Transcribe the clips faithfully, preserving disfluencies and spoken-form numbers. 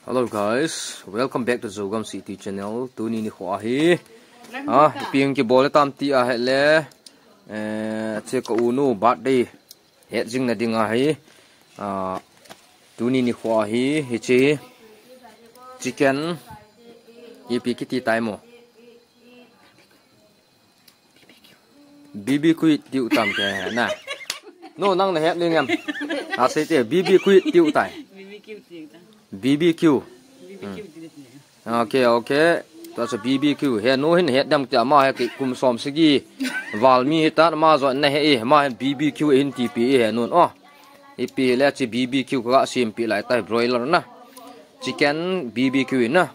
Hello guys, welcome back to Zogam City channel. Tuni nikho ahi. Ah, ipi hung kibol tam ti ahile. Eh, che ka unu birthday het jing na ding ahi. Ah, tuni nikho ahi, hiche chicken ipi kiti tai mo. B B Q tiu tam ke na. No, nang na het ning em. A sei te B B Q tiu tai. B B Q tiu tai. B B Q. B B Q tiu tai. Okay, okay. Tua chu B B Q. He nu hin het dam tia ma he ki kum som sagi. Val mi hi ta ma jo na he e. Ma hin B B Q hin ti pi e he nun. Oh. Ipi le chi B B Q ka sim pi lai tai broiler na. Chicken B B Q na.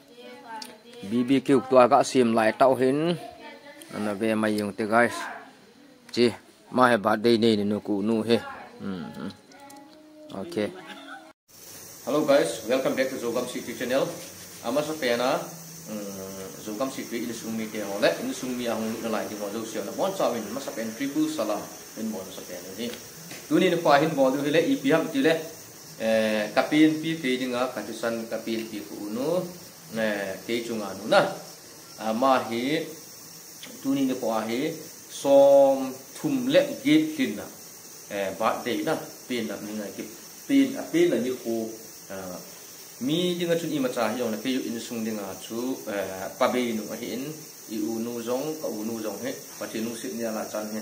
B B Q tua ka sim lai tau hin. Ana ve mai yung te guys. Chi. Ma he birthday nei ni nu ku nu he. Hmm. Hmm. Okay. Hello guys, welcome back to Zogam City channel. Amasa pena, um, Zogam City insung mi te ho le, insung mi ahung na lai ding ho jouse na bon sa min, masa pen triple salam, in bon sa pen ni. Tuni nikho hin bol diu hile, ipi ham tile, eh, ka pen pi kei dinga, ka thisan ka pen pi ku unu, eh, kei chunga nu na. Ama hi, tuni nikho ahi, som thum le get lhin na, eh, birthday na, pen na, ni ngai ki, pen, a pen na nikho, ah, mi dinga chun imacha hi jong na, kei u insung dinga chu, eh, pa bei nu ahi in, i u nu jong, ka u nu jong hi, Pathen lungset ni ala chan hi,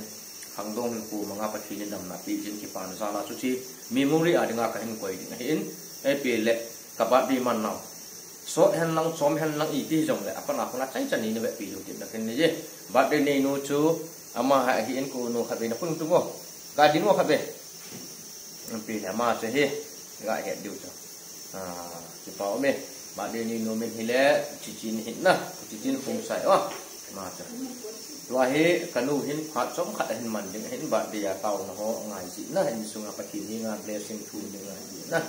khangdong hin ko manga Pathen in damna pi jin kipan jala chu chi, memory a dinga ka hin koi ding ahi in, eh, pi le, ka birthday man nau. Sot hen lang, chom hen lang, iti jong le, apan a kona chai chan ni na ve pi lu tin na ken ni je. Birthday nei nu chu, ama ha hi en ko nu khat ve na pun tu ngo. Ka din ngo khat ve. Pi le ama che hi, ga he diu chu. Ah, kipa um e. Birthday nei nu min hi le, chichi ni hin na, chichi ni kum sai o. Ma chu. Tua hi, ka nu hin phat chom khat hin man ding, hin birthday a tao na ho, ngai ji na, hin sunga Pathen ni nga blessing thu ni ngai ji na.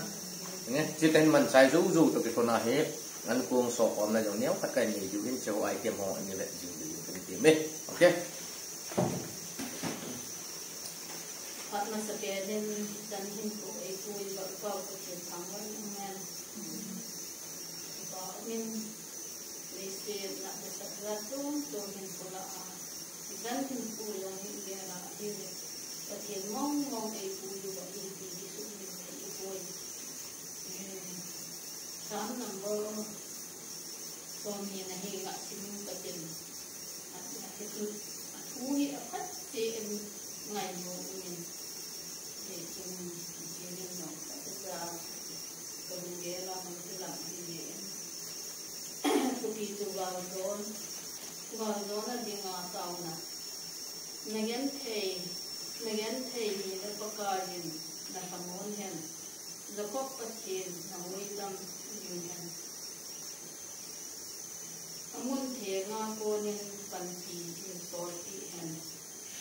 Nge, chi kan man chai jou jou to kithona hi, an kong so om na jong neo khat kai ni ju in cheu ai kem ho ni le jing ju kan ti me. Okay. Phat masa pen in kan hin ko ei ko i ba pau ko thil thang wan men. Ba min, mei se na ba sa ga tum tum hin ko la a. Kan hin ko jong hin ge la hi le. Pathen mong mong ei ko i ba i ti i su ni i ko i. Psalm number som ni na hi ngah simin Pathen. A, a, a thu hi a phat cheh in ngainom in. Hichun, hichun nong khat cha, kalunggel a hung kilang hi in. Thupi chu Valjawl, Valjawl a dinga taona. Na genthei, na genthei hi le Pakaiyin na lhamon hen. Jakob Pathen na huidam jing hen. A mun thenga konin panpi in solpeh hen.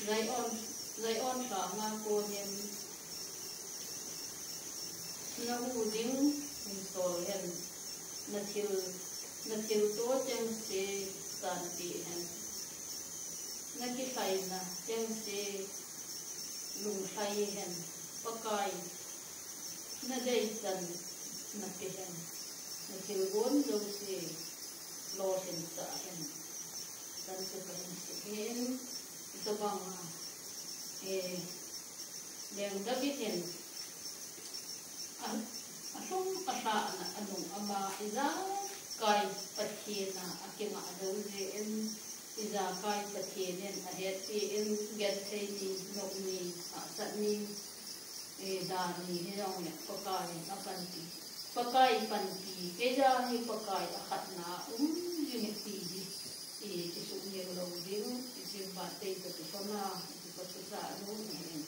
Zion, Zion lhanga konin na hu ding in sol hen. Na thil, na thilto chengse sanpeh hen. Na kilhaina chengse lunglhai hen. Pakai, na deichan na pe hen, na thilgon jouse lolhin sah hen. Kan chu ka hin sih hin, tabang a, eh, Leng David in a, a lhum a lhahna a nung ama ijakai Pathen a a kingah jou jeh in, ijakai Pathen in a hetpeh in, genthei ni, nop ni, hahsat ni, eh, dan ni hijongle Pakai in a panpi. Pakai panpi, keija hi Pakai a khatna um jing e ti hi, eh, kisuhnel lou ding, i sim birthday toh kisona, i kipathu sah lou ding.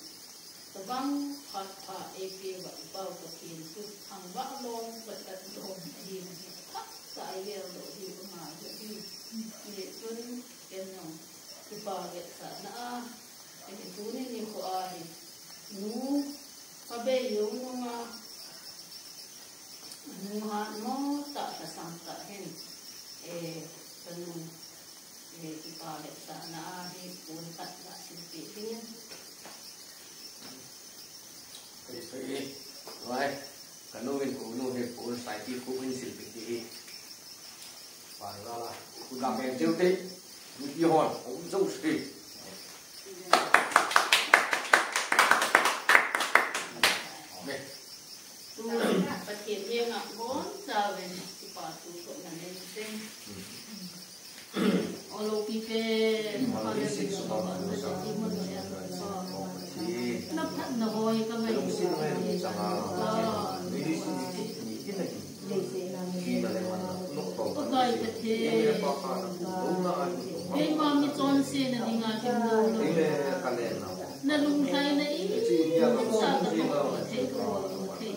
Tabang phat pha eipeh uva i Pau Pathen chu thangvah lom, patah lom ahi na hi, thah sa i gel lou hi, u ngai hi. Hijeh chun, ken jong kipa vetsahna a, ken tuni nikho a hi, nu, pa bei jong nunga, nu hat mo tah, lhasam tah hin, eh, ka nu, eh, kipa vetsahna a hi, pon khat la silpeh ding in. Ei, ei, ei. Vai, ka nu in ko nu hi pon sai ti ko in silpeh ti Gamel cheu te, mipi hon, um, zo si. Amen. Pathen henga bonchauvin, kipa thu thona nei seng. Olo pipe, Hallelujah. Na phatna hoi ka ngai. Pakai Pathen. Keima michonse na dinga kimno. Na lunglhaina i sa ka thei ko thei.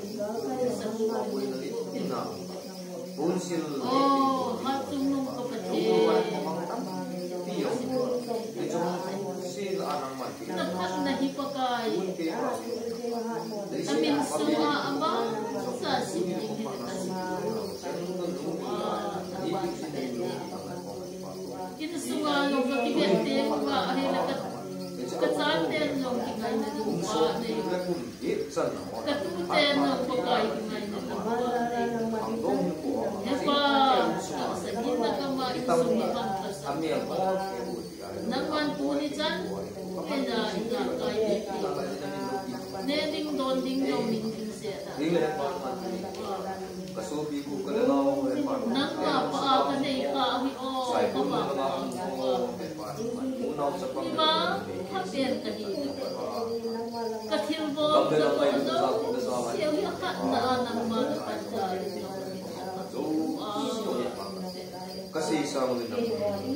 Oh, Hatchungnung ka Pathen. Na phatna hi Pakai. Amin sunga ama sa sim ding hi ka sim. Insunga jong ka kivet teng uva, ahile ka, ka chate jong kingaina ding uva nei. Ka tute jong Pakai kingaina ding uva nei. He Pa, tahsa hinna kama insung hi pang tahsa. Nangman tuni chan, kei na ina kai ni. Ne ding don ding jong min ding se ta. Nangma pa a ka nei kha hi o, ka pa. Ima, ka pen ka hi. Ka thil bol, ka bol, no. Siau hi a khat na a nangma na pan ka. Ka sei sang ni na.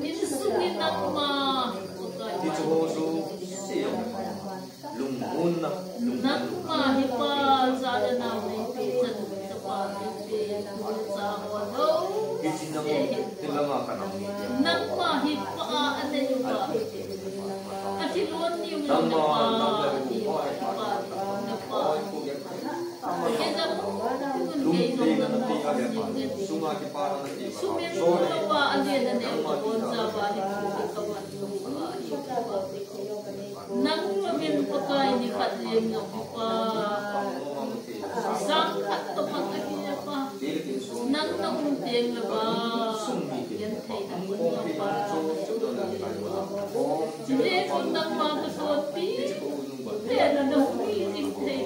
Insung in nangma. Ti chu ho chu siau. Lungmonna, lungmonna. Nangma hi pa, cha le nao neipe, chanu chapa neipe, tu le cha ho lo. Hiche nang, tilanga ka nang ni. Nangma hi pa, a nei pa. Ka thilon niu nang le pa, nang le pa, nang le pa. Kei jong, kei jong nang mo, sunga kipa na ti. Sumin lo pa, a le na ne, ka bon cha pa, hi ka man lo pa, hi ka pa. Nang louvin Pakai nikhat leng jong hi pa. Sang khat toh pang ahi le pa. Nang na um teng le pa. Genthei na um jong pa. Chule nangma ka sotpi. Te na na hui jing thei.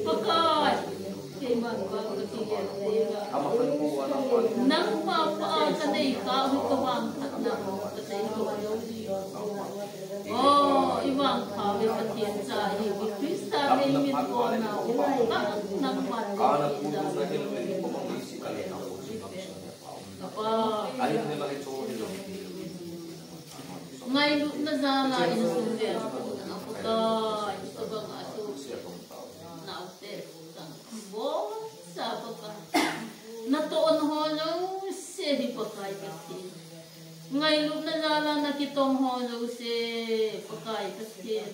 Pakai. Keiman vang ka kigel teng a. Nangma pa a ka nei kha hi ka vangphatna ka nei kha. Oh, i vangpha ve Pathen cha hi, Christa nei min kona u ka nangma nei kha. Apa. Ngailutna jal a insung le a kona a kota, i tobang a tu. Naote, boncha Pakai. Na tohna ho jouse hi Pakai Pathen. Ngailutna jal a na kitong ho jouse Pakai Pathen.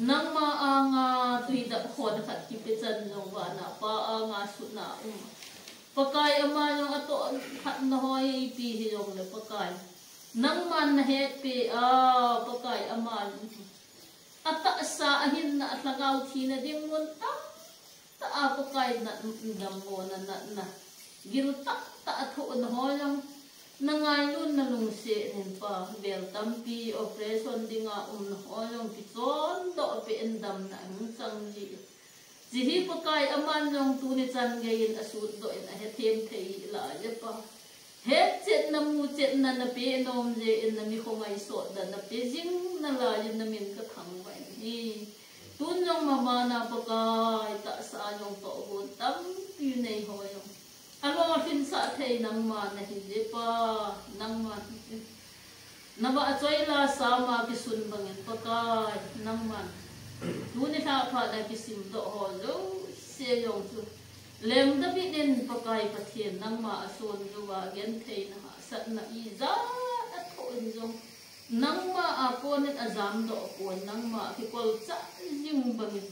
Nangma anga tui dap khon khat kipe chan jong vana Pa anga sutna um. Pakai ama jong atoh khatna ho ipi hijongle Pakai. Nangman na hetpeh a Pakai ama. Atahsa, ahinna, alhagao thina ding mun tamtah a Pakai natna, dammo na natna, gil tahtah a thohna ho jong, na ngailutna lungset in Pa, vel tampi operation dinga umna ho jong kichondoh peh in damna hung chang ji. Hiche hi Pakai aman jong tuni chan geiyin asutdoh in ahethem thei lai e Pa. Hetchetna muchetna napeh nom jeh in na mikho ngaisotna napeh jing nalai in namin kathangvah in ahi. Tun jong maman a Pakai tahsa jong tohgon tampi nei ho jong. Alolhinsah thei nangma nahi e Pa, nangma nahi e. Navahchoi la sama kisun bangin Pakai, nangman. Tuni lhaphat a kisimdoh ho jouse jong chu. Leng David in Pakai Pathen nangma asonjou a gentheina hahsatna ijat athoh in jong. Nangma a konin ajamdoh pon nangma akikolchah jing bangin.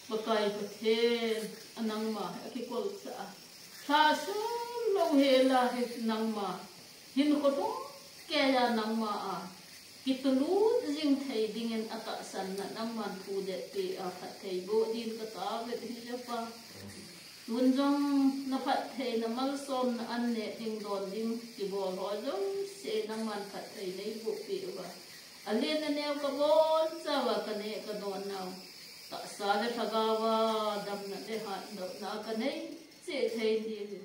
Pakai Pathen, a nangma akikolchah a. Lhasam lou hela hi nangma. Hinkho lhung keiya nangma a. Kitulut jing thei dingin atahsanna nangman phudet peh a phatthei boh din kataovin ahi e Pa. Tun jong na phattheina Malsomna an neh ding don ding kibol ho jouse nangman phatthei neiboh peh uva. Alen aneo kabon chauva kaneh kadon nau. Tahsa le lhagao a damna le hatdohna kanei cheh thei diuvin.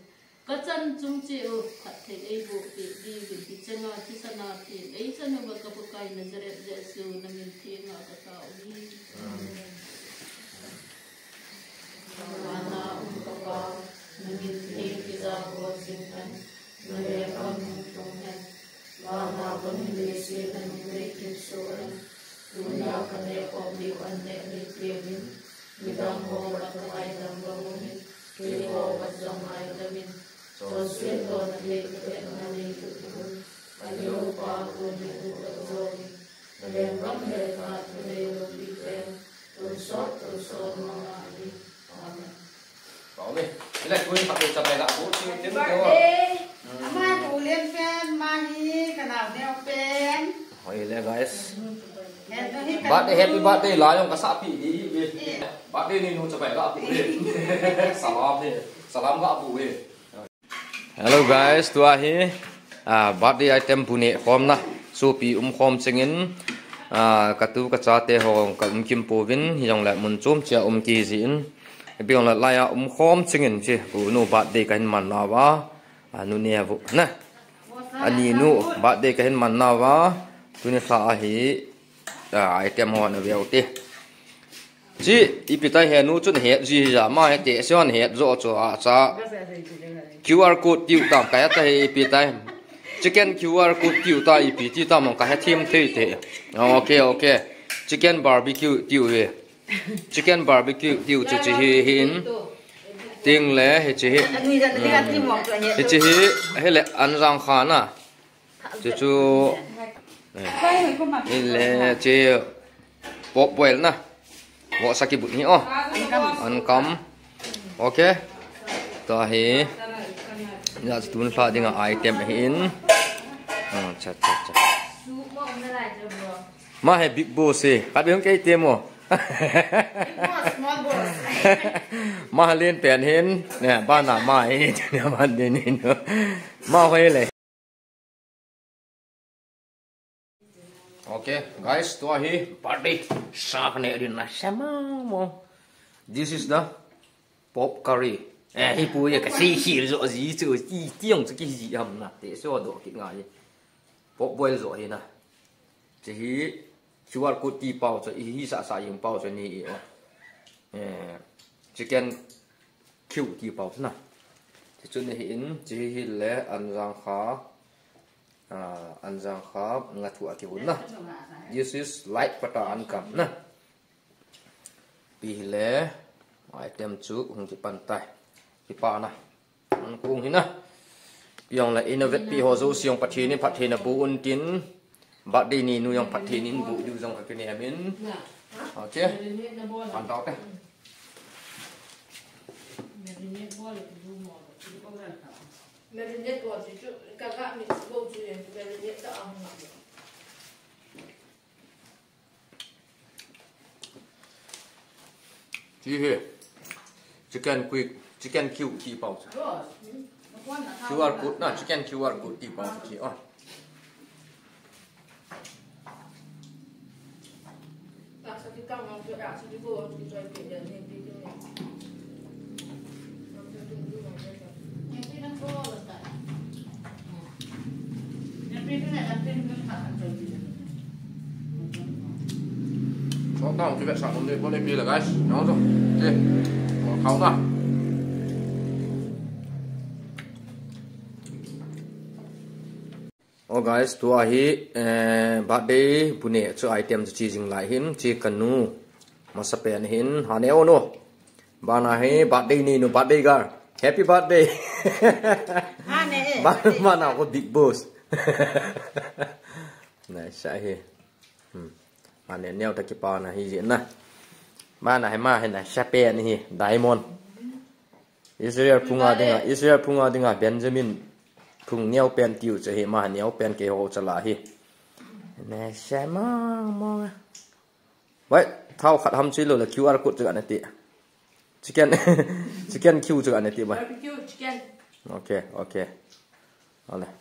Kachan chung cheh u phatthei eiboh peh diuvin. Hicheng a thisan a theng eichan uva ka Pakai Nazareth Jesu namin theng a katao uve. Amen. Vana um ka Pa, namin theng kijao jing hen, nalenggam hung lhung hen, vana bangin leiset a nunglei thip soh hen, tunia kaneh khom diu an neh neipeh in, midang ho vang kangaidam bang uvin, keiho vang jong ngaidam in, chonset lona thei kahetna neiboh peh un, ahilouva kona neihuhdoh jouvin, nalenggam le nahat thunei loupite, tonsot tonsot mong ahi. Amen. Amen. Ile tuni phat le chabai gaboh ching teng. Happy birthday. Hmm. Ama tu len pen, ama hi kanao neo pen. Hoi le guys. Happy, happy birthday, happy birthday la jong kasah peh di hi. Eh. Birthday ni nu chabai gaboh hi. Salam hi. Salam gaboh hi. Hello guys, tua hi, ah, birthday item bu neh khomna, sopi um khom chingin, ah, katu kachate ho ka um kim pouvin, hijongle mun chom cheh a um kiji in, ipi jongle laiya um khom chingin chi, bu nu birthday kahin man nauva, ah, nu neh vu na. Ani nu birthday kahin man nauva, tuni lha ahi, ah, item ho na veu te. Chi, ipi tai he nu chun het ji ja ma he te se hon het jo cho a cha. Q R code tiu tam ka het ta he ipi tai. Chicken Q R code tiu ta ipi ti tam ka het thim thei te. Okay, okay. Chicken barbecue tiu he. Chicken barbecue tiu chu chi hi hin. Ting le he chi hi. He chi hi, he le an jang kha na. Chu chu, eh, hi le chi pork boil na. Vohsa kibut hi o. An kam. Okay. Tua hi. Hia chu tun lha dinga item ahin. Ah, cha, cha, cha. Ma he big boss hi. Khat beh hung kei te mo. Big boss, small boss. Ma len pen hin. Ne, bana ma hi. Ne, ma din hin. Ma hoi le. Okay, guys, tua hi birthday sa kaneh din na sa mama. This is the pork curry. Eh, hi pu ye kasei hi jo ji chu, ti, ti jong chu kiji ham na. Te so doh kit ngai. Pork boil jo hi na. Chi hi Q R code ti pau chu, hi sa sa jing pau chu ni i o. Eh, chicken Q ti pau chu na. Chi chu ni hi in, chi hi le an jang kha. Ah, an jang kha nga thu a kihun na. This is light pata an kam na. Pi hi le item chu hung kipan tai. Kipa na. An kung hi na. Pi jong le innovative ho jouse jong Pathen in phatthei na boh un tin. Birthday ni nu jong phatthei in boh diu jong ka kinem in. Okay. Pan tau te. Marinate bol chu, chu, ka ga mix bol chu, marinate ta ang na. Chi hi. Chicken quick, chicken Q ti pau chu. Q R code na, chicken Q R code ti pau chu chi o. Sot tang, ki vet sa nom de, pon e pi la, guys. Nang so. Ti. Khau na. Oh guys, tua hi, eh, birthday bu neh chu item chu chi jing lai hin, chi kanu. Masapen hin, ha ne o no. Bana hi, birthday ni nu, birthday girl. Happy birthday. Ha ne e. Ba, bana ko big boss. Nice, sa hi. Hmm. Ha ne neo ta kipa na hi jin na. Bana hi ma hi na, sa pen hi, diamond. Israel phunga dinga, Israel phunga dinga Benjamin phung neo pen tiu che hi ma neo pen keiho chala hi. Ne shema mo. Wai, thao khat ham chi lo le Q R code chu ana ti. Chicken, chicken Q chu ana ti ba. Barbecue chicken. Okay, okay. Ale.